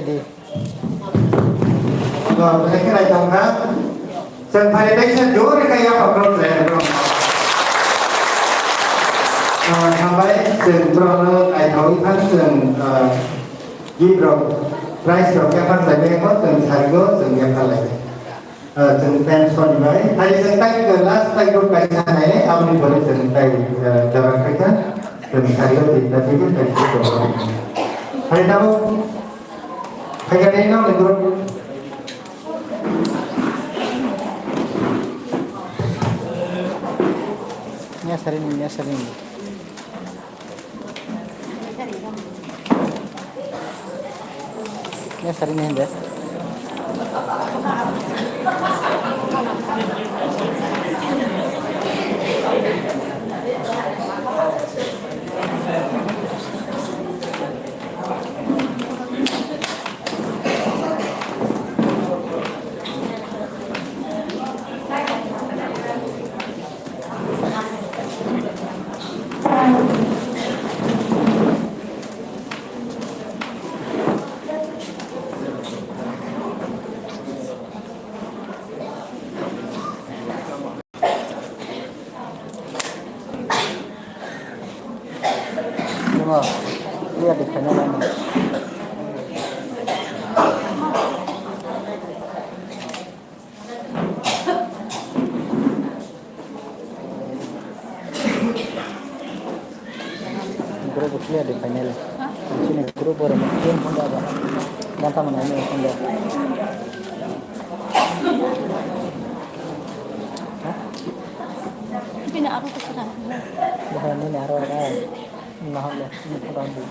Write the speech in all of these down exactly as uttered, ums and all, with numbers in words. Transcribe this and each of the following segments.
Di. Bo, hai khe naithok kha. Chwng phai teisa jori khe yapha borok chwrai borok. Ah, hambai chwng borokno naithok wngkha chwng, ah, gift rok, prize rok yapha chwrai bai kho chwng sari o chwng yapha lai. Ah, chwng tension bai. Hai chwng tai last tai group kaisa nai, aboni pore chwng tai, ah, jora khaikha. Chwng sari o tinta table kaisa jora. Hai tabuk. Phaikha de no ni group. Nya sarini, nya sarini. Nya sarini hende. Nungo, iya di khaina nang. Group clear di final. Sini group baru mungkin honda ada. Dan taman ini honda. Hah? Ini apa tuh, Kak? Bukan ini, arwah, kan? Nah, ya, ini kurang di.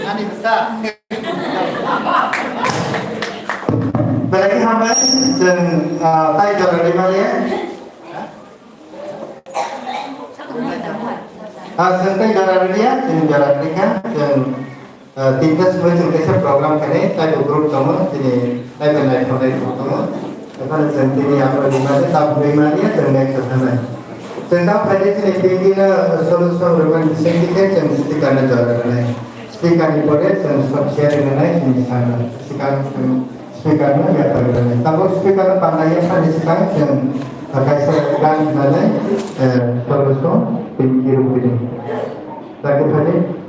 Ani bwsa. Belai khe hambai, chwng, ah, tai jora rwmani. Ha? Ah, chwng tei jora rwliya, chwng jora rwkha, chwng, ah, tinta sumui chwng kaisa program khainai, taibo group tongo, chini taibo naithok naithok tongo. Ekhano chwng tini abo rwmani, tabuk rwmani, chwng next thanai. Chwng tamo phaidi chini Pinky no solution rwmani bisingtwi khe chwng speaker no jora rwnai. Speaker ni pore chwng short sharing rwnai chini sir no. Swkang chwng speaker no yapharwi rwnai. Tabuk speaker no panda yaphani swkang chwng kaisa gan rwnai, eh, solution Pinky rwmani. Thank you, Pinky.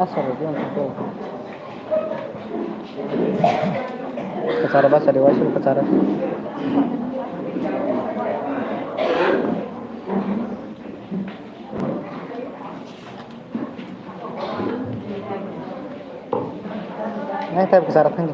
Asal dia untuk kachara bahasa dewasa kachara. Nang tei bwsa rok thangdi.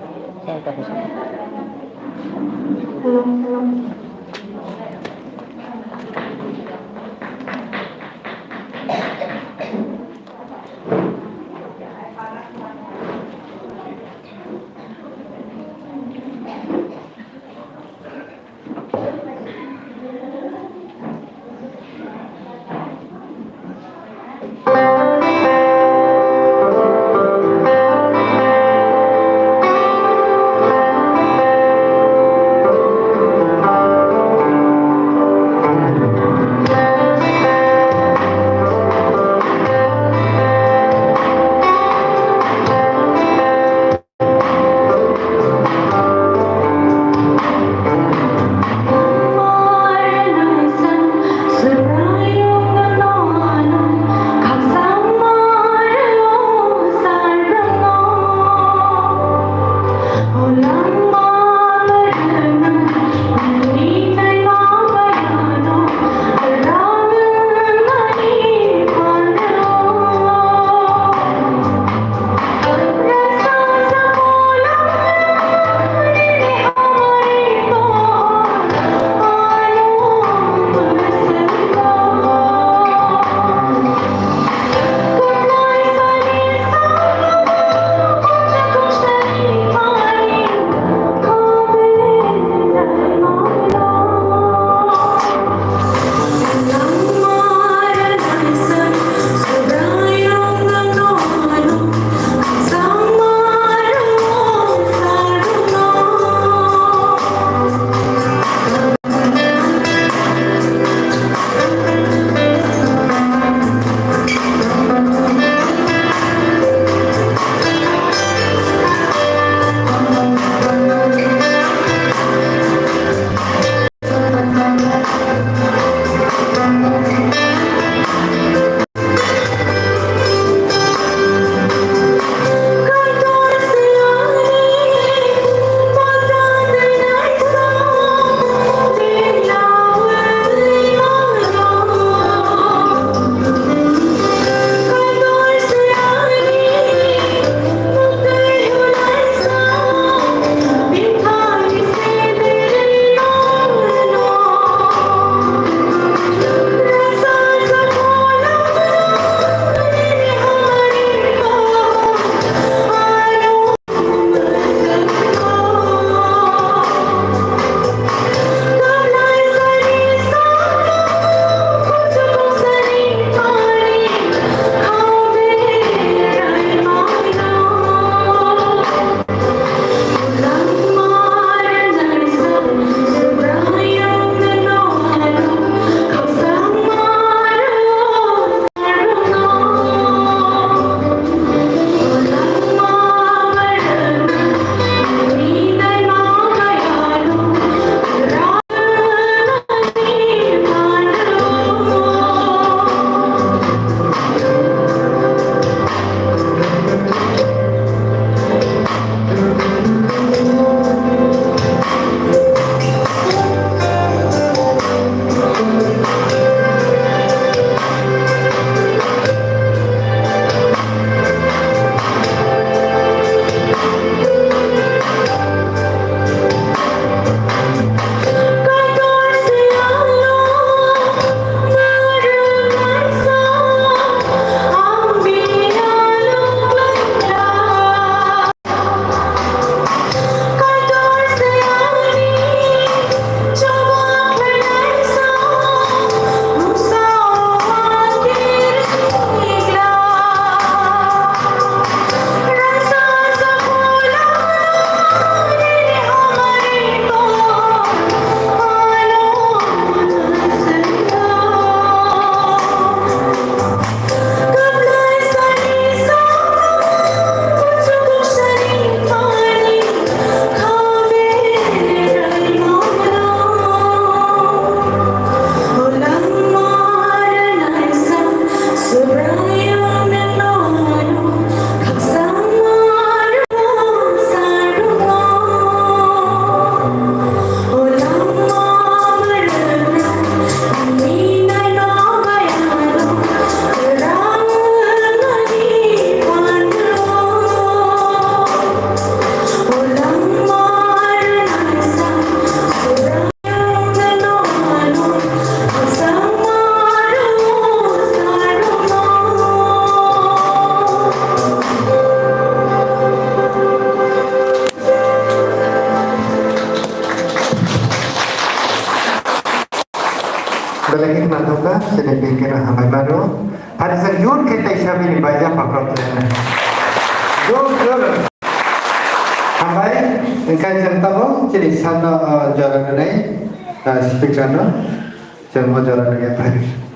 Lagi khna thokha, chini bengkeno hambai mano. Phari sa jur khe tei sabini baija pakrok tena. Jur, jur. Hambai, engkai jeng tabo, chini sanno, ah, jora nunai, ah, speaker no, jeng mo jora nunai phari.